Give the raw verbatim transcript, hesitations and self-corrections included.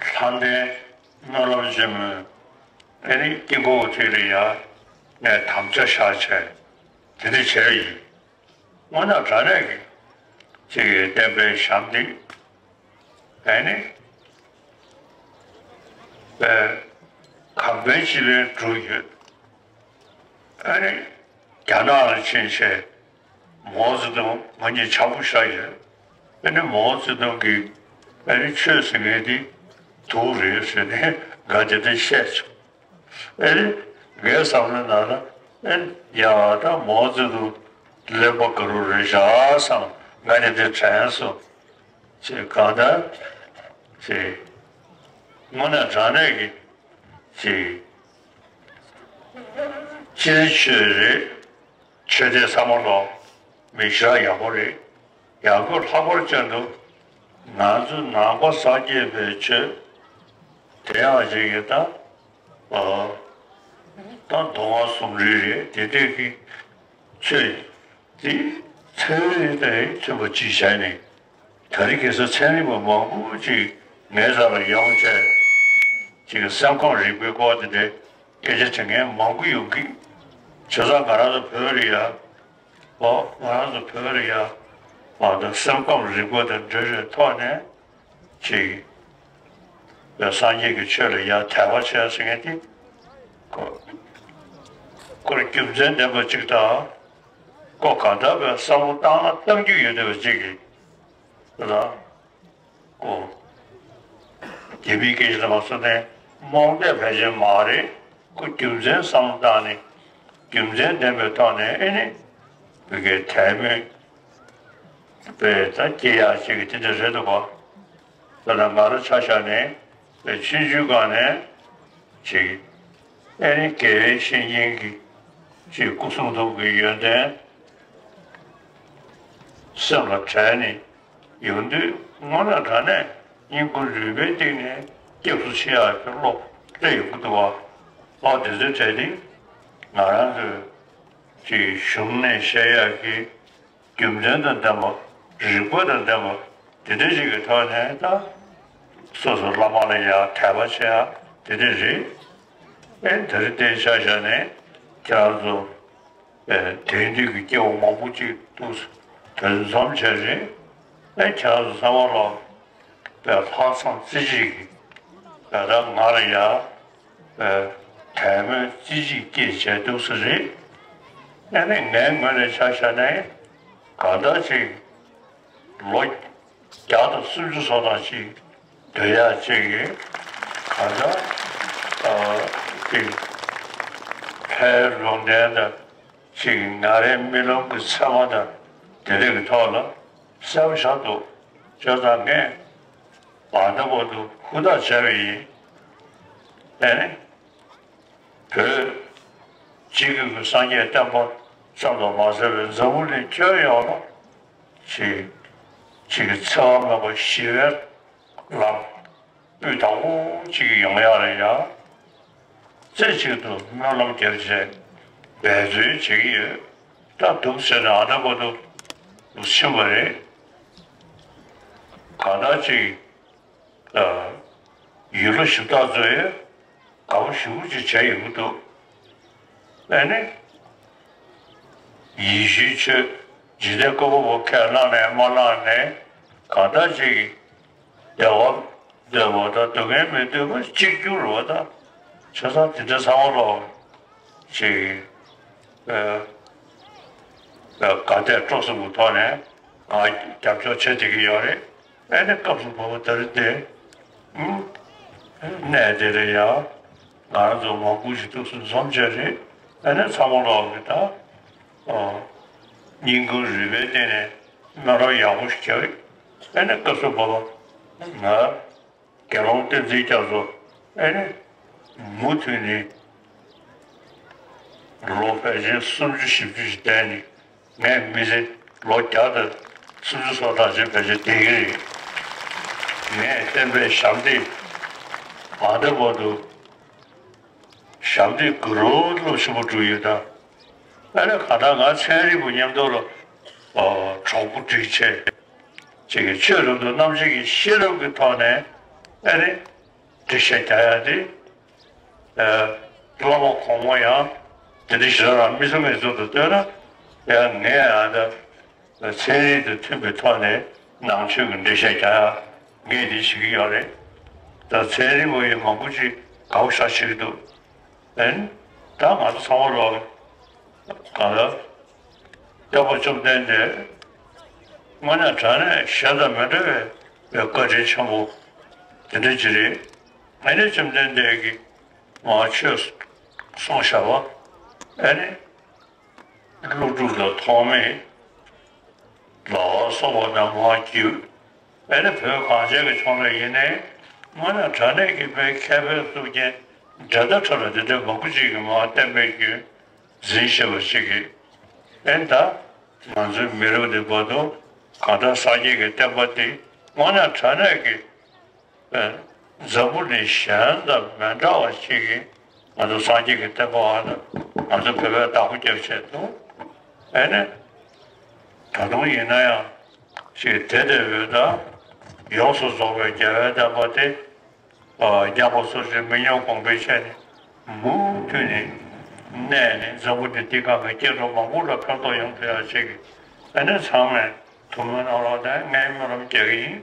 ལྷ་ལྡན་སྨོན་ལམ་ཆེན་མོའི་ཨ་ནི་དཀྱིལ་འཁོར་ཐིག་ལེ་ཡ་ངས་དམ་བཅའ་བཞག་བྱས་དེ་འདྲ་བྱས་ཡིན། དངོས་གནས་དྲང་གནས་ཀྱི་ཅིག་གི་བསྟན་པའི་ཞབས་འདེགས་ཨ་ནི་པའི་གང་ཕན་ཅི་ཕན་བསྒྲུབས་ཡོད། ཨ་ནི་རྒྱ་ནག་ལ་ཕྱིན་བྱས་མའོ་ཙེ་ཏུང་ང་གཉིས་ཆགས་པོ་ཤར་ཡོད། ཨ་ནི་མའོ་ཙེ་ཏུང་གིས་ཨ་ནི་ཆོས་ཟེར་མཁན་དེ་དུག་རེད་ཟེར་ནས་ང་དེ་འདྲ་བཤད་བྱུང་། ཨེ། ངའི་བསམ་བློའི་ནང་ན་ཨེ། ཡ་ད་མའོ་ཙེ་ཏུང་གླེན་པ་ག་རུ་རེད་བཞག་བསམ། ང་ནི་དེ་དྲན་སོང་། ཅེས་གང་ལྟར་ཅེས་དངོས་གནས་དྲང་གནས་ཀྱི་ཅེས་སྤྱིར་ཆོས་རེད། ཆོས་དད་ཚང་མ་ལོ་མི་ཞག་ཡག་པོ་རེད། ཡག་པོ་ལྷག་པར་ཅན་དུ་ང་ཚོ་ནང་པ་སངས་རྒྱས་པའི་ཆོས་དེ་ཡང་ཅིག་ཡིན་ད། ཨ། ད་མདོ་སྔགས་སུམ་འབྲེལ་རེད། དེ་འདྲས་ཀྱི་ཆོས་དེ་ཚན་རིག་དང་མཐུན་པ་ཅིག་བྱས་ནས། ད་རེས་ཁ་སང་ཚན་རིག་པ་མང་པོ་ཅིག་ངའི་རྩ་ལ་ཡོང་བྱས། ཅིག་སེམས་ཁམས་རིག་པའི་སྐོར་དེ་འདྲའི་སྐད་ཆ་དྲི་མཁན་མང་པོ་ཡོང་གི། བྱས་ཙང་ང་རང་ཚོ་བོད་ལ་ཡ། ཨོ། ང་རང་ཚོ་བོད་ལ་ཡ། ཨ། ད་སེམས་ཁམས་རིག་པ་དང་འབྲེལ་བའི་ཐོག་ནས་ཅིག་པའི་སངས་རྒྱས་ཀྱི་ཆོས་ལ་ཡ་དད་པ་བྱས་ཟེར་མཁན་དེ། ཁོ་ཁོར་རྒྱུ་མཚན་ལྡན་པ་ཅིག་དང་། ཁོ་གང་ལྟར་བའི་བསམ་བློ་བཏང་ན་བཏང་རྒྱུ་ཡོད་བསྡད་པ་ཅིག་གིས་ལ། ཁོ་རྒྱ་མིའི་སྐད་ཆ་ལ་མ་སོང་ནས་རྨོངས་དད་ཕལ་ཆེར་མ་རེད། ཁོ་རྒྱུ་མཚན་བསམ་བློ་བཏང་ནས་རྒྱུ་མཚན་ལྡན་པའི་ཐོག་ནས་ཨེ་ནི་བོད་སྐད་དད་མོས་པའི་ད་སྐྱེ་ཡག་ཅིག་གི་དེ་འདྲ་རེད་འདུག་ག། ད་ལྟ་ང་རང་ཆ་བཞག་ནས་པའི་ཆུང་ཆུང་སྒང་ནས་ཅིག་ཨེ་ནི་དགེ་བའི་བཤེས་གཉེན་གྱི་ཅིག་སྐུ་གསུང་ཐུགས་ཀྱི་ཡོན་ཏན་སེམས་ལ་དྲན་ནས་ཡོང་དུས་དངོས་གནས་དྲང་གནས་སྙིང་ཁུང་རུས་པའི་གཏིང་ནས་སྐྱབས་སུ་མཆི་ཡག་གི་བློ་སླེབས་ཡོང་གི་འདུག་བ། ཨ། དེ་ཚོའི་གྲས་དེ་ང་རང་ཚོས་ཅིག་གཞུང་ནས་བཤད་ཡག་གི་རྒྱུ་མཚན་དང་ལྡན་པ། རིགས་པ་དང་ལྡན་པ་དེ་འདྲ་ཞིག་གི་ཐོག་ནས་ད་སོ་སོ་བླ་མ་ལ་ཡ་དད་པ་བྱེད་ཡག་དེ་འདྲ་རེད། ཨེ། དེ་རིང་དེ་ཆ་བཞག་ནས་ཁྱེད་རང་ཚོ། ཨེ། དེང་དུས་ཀྱི་སྐྱེ་བོ་མང་པོ་ཅིག་འདུག་དོན་འཛོམས་བྱས་རེད། ཨེ། ཁྱེད་རང་ཚོ་ཚང་མ་ལ་པའི་ལྷག་བསམ་རྩེ་གཅིག་གིས་ད་ལྟ་ང་ལ་ཡ་པའི་དད་མོས་རྩེ་གཅིག་སྐྱེས་བྱས་འདུག་ས་རེད། ཨེ་ནི་ངའི་ངོས་ནས་ཆ་བཞག་ནས་གང་ལྟར་ཅིག་ལོ་བརྒྱ་དང་སུམ་ཅུ་སོ་ཐམ་ཅིག་སྡོད་ཡག་ཅིག་གིས་གང་ལྟར་ཨ་ཅིག་ལྷའི་ལུང་བསྟན་དང་། ཅིག་ང་རའི་རྨི་ལམ་གྱི་མཚན་མ་དང་དེ་འདྲ་གི་ཐོག་ལ་གསལ་པོ་ཆགས་འདུག། བྱས་ཙང་ངས་ད་ལྟ་བར་དུ་ཧུར་ཐག་བྱས་པ་ཡིན། ཨེ་ནི། བོད་སྤྱི་ཁྱབ་ཀྱི་སངས་རྒྱས་བསྟན་པ་ཙམ་དུ་མ་ཟད་པའི་འཛམ་བུ་གླིང་ཁྱོན་ཡོངས་ལ་ཅིག་ཅིག་གི་འཚེ་བ་མེད་པ་ཞི་བའི་ལམ། སྤུས་དག་པོ་ཅིག་ཡོང་ཡག་ལ་ཡང་རྩེ་གཅིག་ཏུ་སྨོན་ལམ་རྒྱབ་བྱས་འབད་བརྩོན་བྱེད་ཀྱི་ཡོད། ད་འདུག་ཟེར་ནས་ཨ་ད་བར་དུ་ཕྱིན་པ་རེད། གང་ལྟར་ཅིག་ཡུལ་ལྷ་གཞི་བདག་ཚོས་དགའ་པོ་ཞེ་པོ་ཅིག་བྱས་ཡོང་གི་འདུག། ཨེ་ནི། ཡེ་ཤུའི་ཆོས་འཇིག་རྟེན་བཀོད་པ་པོ་ཁས་བླངས་ནས་མ་བླངས་ནས་གང་ལྟར་ཅིག་བདེ་བ་འདོད་པ་དང་སྡུག་བསྔལ་མི་འདོད་པ་གཅིག་གྱུར་བ་དང་། བྱས་ཙང་དེ་འདྲ་ཚང་མ་ལོག་ཅིག་ཨ་ཨ་དགའ་དད་སྤྲོ་གསུམ་གྱི་ཐོག་ནས་ང་རྒྱབ་སྐྱོར་བྱེད་བསྡད་ཀྱི་ཡོད་རེད། ཨེ་ནི་སྐབས་སུ་བབ་པ་ད་རེས་དེ་ཨུམ་གནས་དེ་རེད་ཡ། ང་རང་ཚོ་མང་པོ་ཞིག་ཐུགས་སུ་འཛོམས་བྱས་རེད། ཨེ་ནི་ཚང་མ་ལོག་གི་ད་ཨོ་སྙིང་ཁུང་རུས་པའི་གཏིང་ནས་སྨོན་ལམ་ཡག་པོ་ཞིག་རྒྱབ་རེད། ཨེ་ནི་སྐབས་སུ་བབ་པ་ང་དགེ་སློང་བསྟན་འཛིན་རྒྱ་མཚོ་ཨེ་ནི་མུ་མཐུད་ནས་ལོ་ཕལ་ཆེར་སུམ་ཅུ་བཞི་བཅུ་ཞིག་བསྡད་ནས། ངས་མི་ཚེ་ལོ་བརྒྱ་དང་སུམ་ཅུ་སོ་ཐམ་ཞིག་ཕལ་ཆེར་བསྡད་ཀྱི་རེད། ངས་བསྟན་པའི་ཞབས་འདེགས་ཨ་ད་བར་དུ་ཞབས་འདེགས་དགུ་རུ་རླབས་ཆེན་པོ་བསྒྲུབས་ཡོད་ད། ཨ་ནི་གང་ལྟར་ང་ཚན་རིག་པ་མཉམ་དུ་ལ་གྲོགས་པོ་སྒྲིག་བྱས་ཅིག་གི་ཆོས་རབ་ཏུ་རྣམ་འབྱེད་ཀྱི་ཤེས་རབ་ཀྱི་ཐོག་ནས་ཨ་ནི། འགྲེལ་བཤད་རྒྱག་ཡ་དེ། ཨ། བླ་མ་གོང་མ་ཡང་དེ་འདྲ་ཞིག་རང་མི་ཚང་མའི་ཚུལ་དུ་ལྟོས་ན། ཡང་ངས་ཨ་ད་ཚན་རིག་དང་མཐུན་པའི་ཐོག་ནས་ནང་ཆོས་ཀྱི་འགྲེལ་བཤད་རྒྱག་ཡ་ངས་དེ་བྱེད་ཀྱི་ཡོད་རེད། ད་ཚན་རིག་པ་ཡི་མང་པོ་ཅིག་དགའ་པོ་ཞེ་དྲག་བྱེད་ཀྱི་འདུག་ཨན། ད་ང་ཚོ་ཚང་མ་ལོག་གང་ལ། སྟོན་པ་བཅོམ་ལྡན་འདས་དངོས་གནས་དྲང་གནས་གཞན་དང་མི་འདྲ་བའི་བཀའ་དྲིན་ཆེན་པོ་དེ་འདྲ་ཅིག་རེད། ཨ་ནི་བཅོམ་ལྡན་འདས་ཀྱིས་མར་ཆོས་གསུངས་བཞག་པ། ཨ་ནི་ཀླུ་སྒྲུབ་དང་ཐོགས་མེད་ལ་སོགས་པ་རྣམས་མར་བརྒྱུད། ཨ་ནི་བོད་གངས་ཅན་གྱི་ལྗོངས་ལ་ཡིན་ནའི་དངོས་གནས་དྲང་གནས་ཀྱི་བོད་མཁས་པའི་གཙུག་རྒྱན་འགྲན་ཟླ་བྲལ་བ་དེ་འདྲ་མང་པོ་ཅིག་གིས་མར་བསྟན་པའི་རྒྱུན་འཛིན་བཞིན་པ་ཞིག་གིས། ཨེ་ད། ང་ཚོའི་མི་རབས་འདི་བར་དུ་གང་ལྟར་སངས་རྒྱས་ཀྱི་བསྟན་པ་འདི་དངོས་གནས་དྲང་གནས་ཀྱི། ཨེ། འཛམ་བུ་གླིང་གཞན་དང་མི་འདྲ་བ་ཞིག་གིས་ང་ཚོ་སངས་རྒྱས་ཀྱི་བསྟན་པ་བ་ལ་ང་ཚོ་བོད་པས་བདག་པོ་རྒྱབ་བྱས་འདུག་ཨེ་ནས། ད་དུང་ཡིན་ན་ཡང་ཞིག་དེ་དེ་བས་ད་ཡོངས་སུ་རྫོགས་པའི་རྒྱལ་བའི་བསྟན་པ་དེ། ཨ། རྒྱལ་པོ་སོགས་ཀྱི་མི་ཉམས་གོང་འཕེལ་བྱས་ནས་མུ་མཐུད་ནས་གནས་ནས་འཛམ་བུ་གླིང་འདི་སྒང་གི་སྐྱེ་འགྲོ་མང་པོ་ལ་ཕན་ཐོགས་ཡོང་ཐུབ་ཡ་ཞིག་གི། ཨ་ནི་ཚང་མས་ཐུགས་སྨོན་གནང་རོགས་གནང་། ངས་སྨོན་ལམ་རྒྱག་གི་ཡིན།